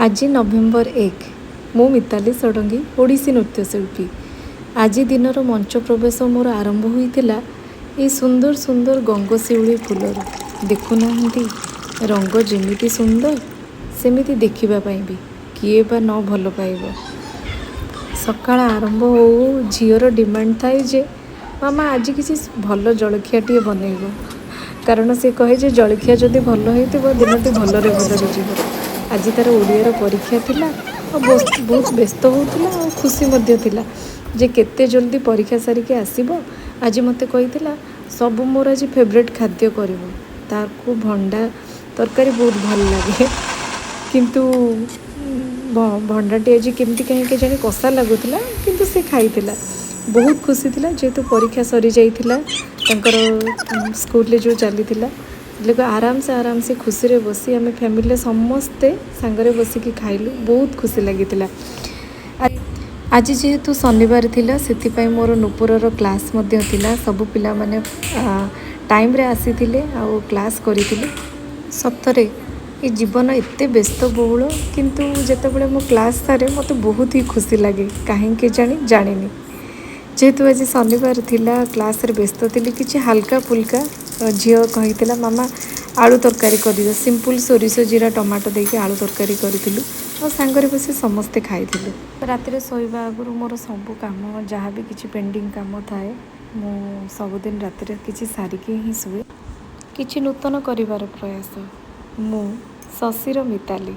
ଆଜି ନଭେମ୍ବର 1। ମୁଁ ମିତାଲି ଷଡ଼ଙ୍ଗୀ, ଓଡ଼ିଶୀ ନୃତ୍ୟଶିଳ୍ପୀ। ଆଜି ଦିନର ମଞ୍ଚ ପ୍ରବେଶ ମୋର ଆରମ୍ଭ ହୋଇଥିଲା ଏଇ ସୁନ୍ଦର ସୁନ୍ଦର ଗଙ୍ଗଶିଉଳି ଫୁଲରୁ। ଦେଖୁନାହାନ୍ତି, ରଙ୍ଗ ଯେମିତି ସୁନ୍ଦର, ସେମିତି ଦେଖିବା ପାଇଁ ବି କିଏ ବା ନ ଭଲ ପାଇବ? ସକାଳ ଆରମ୍ଭ ହଉ ହଉ ଝିଅର ଡିମାଣ୍ଡ ଥାଏ ଯେ ମାମା, ଆଜି କିଛି ଭଲ ଜଳଖିଆଟିଏ ବନେଇବ। କାରଣ ସେ କହେ ଯେ ଜଳଖିଆ ଯଦି ଭଲ ହେଇଥିବ, ଦିନଟି ଭଲରେ ଭଲରେ ଯିବ। ଆଜି ତା'ର ଓଡ଼ିଆର ପରୀକ୍ଷା ଥିଲା ଆଉ ବହୁତ ବ୍ୟସ୍ତ ହେଉଥିଲା ଆଉ ଖୁସି ମଧ୍ୟ ଥିଲା ଯେ କେତେ ଜଲ୍ଦି ପରୀକ୍ଷା ସାରିକି ଆସିବ। ଆଜି ମୋତେ କହିଥିଲା, ସବୁ ମୋର ଆଜି ଫେଭରେଟ୍ ଖାଦ୍ୟ କରିବ। ତାକୁ ଭଣ୍ଡା ତରକାରୀ ବହୁତ ଭଲ ଲାଗେ। କିନ୍ତୁ ଭଣ୍ଡାଟି ଆଜି କେମିତି କାହିଁକି କେଜାଣି କଷା ଲାଗୁଥିଲା, କିନ୍ତୁ ସେ ଖାଇଥିଲା। ବହୁତ ଖୁସି ଥିଲା, ଯେହେତୁ ପରୀକ୍ଷା ସରିଯାଇଥିଲା ତାଙ୍କର ସ୍କୁଲରେ ଯେଉଁ ଚାଲିଥିଲା। ଆରାମସେ ଆରାମସେ ଖୁସିରେ ବସି ଆମେ ଫ୍ୟାମିଲିରେ ସମସ୍ତେ ସାଙ୍ଗରେ ବସିକି ଖାଇଲୁ। ବହୁତ ଖୁସି ଲାଗିଥିଲା। ଆଜି ଯେହେତୁ ଶନିବାର ଥିଲା, ସେଥିପାଇଁ ମୋର ନୂପୁରର କ୍ଲାସ୍ ମଧ୍ୟ ଥିଲା। ସବୁ ପିଲାମାନେ ଟାଇମ୍ରେ ଆସିଥିଲେ ଆଉ କ୍ଲାସ୍ କରିଥିଲେ। ସତରେ ଏ ଜୀବନ ଏତେ ବ୍ୟସ୍ତବହୁଳ, କିନ୍ତୁ ଯେତେବେଳେ ମୁଁ କ୍ଲାସ୍ ସାରେ, ମୋତେ ବହୁତ ହି ଖୁସି ଲାଗେ। କାହିଁକି କେଜାଣି ଜାଣିନି। ଯେହେତୁ ଆଜି ଶନିବାର ଥିଲା, କ୍ଲାସ୍ରେ ବ୍ୟସ୍ତ ଥିଲି। କିଛି ହାଲକା ଫୁଲକା, ଝିଅ କହିଥିଲା, ମାମା, ଆଳୁ ତରକାରୀ କରିଦିଅ। ସିମ୍ପଲ୍ ସୋରିଷ, ଜିରା, ଟମାଟୋ ଦେଇକି ଆଳୁ ତରକାରୀ କରିଥିଲୁ ଆଉ ସାଙ୍ଗରେ ବସି ସମସ୍ତେ ଖାଇଥିଲୁ। ରାତିରେ ଶୋଇବା ଆଗରୁ ମୋର ସବୁ କାମ, ଯାହା ବି କିଛି ପେଣ୍ଡିଂ କାମ ଥାଏ, ମୁଁ ସବୁଦିନ ରାତିରେ କିଛି ସାରିକି ହିଁ ଶୁଏ। କିଛି ନୂତନ କରିବାର ପ୍ରୟାସ। ମୁଁ ଶଶିର ମିତାଲି।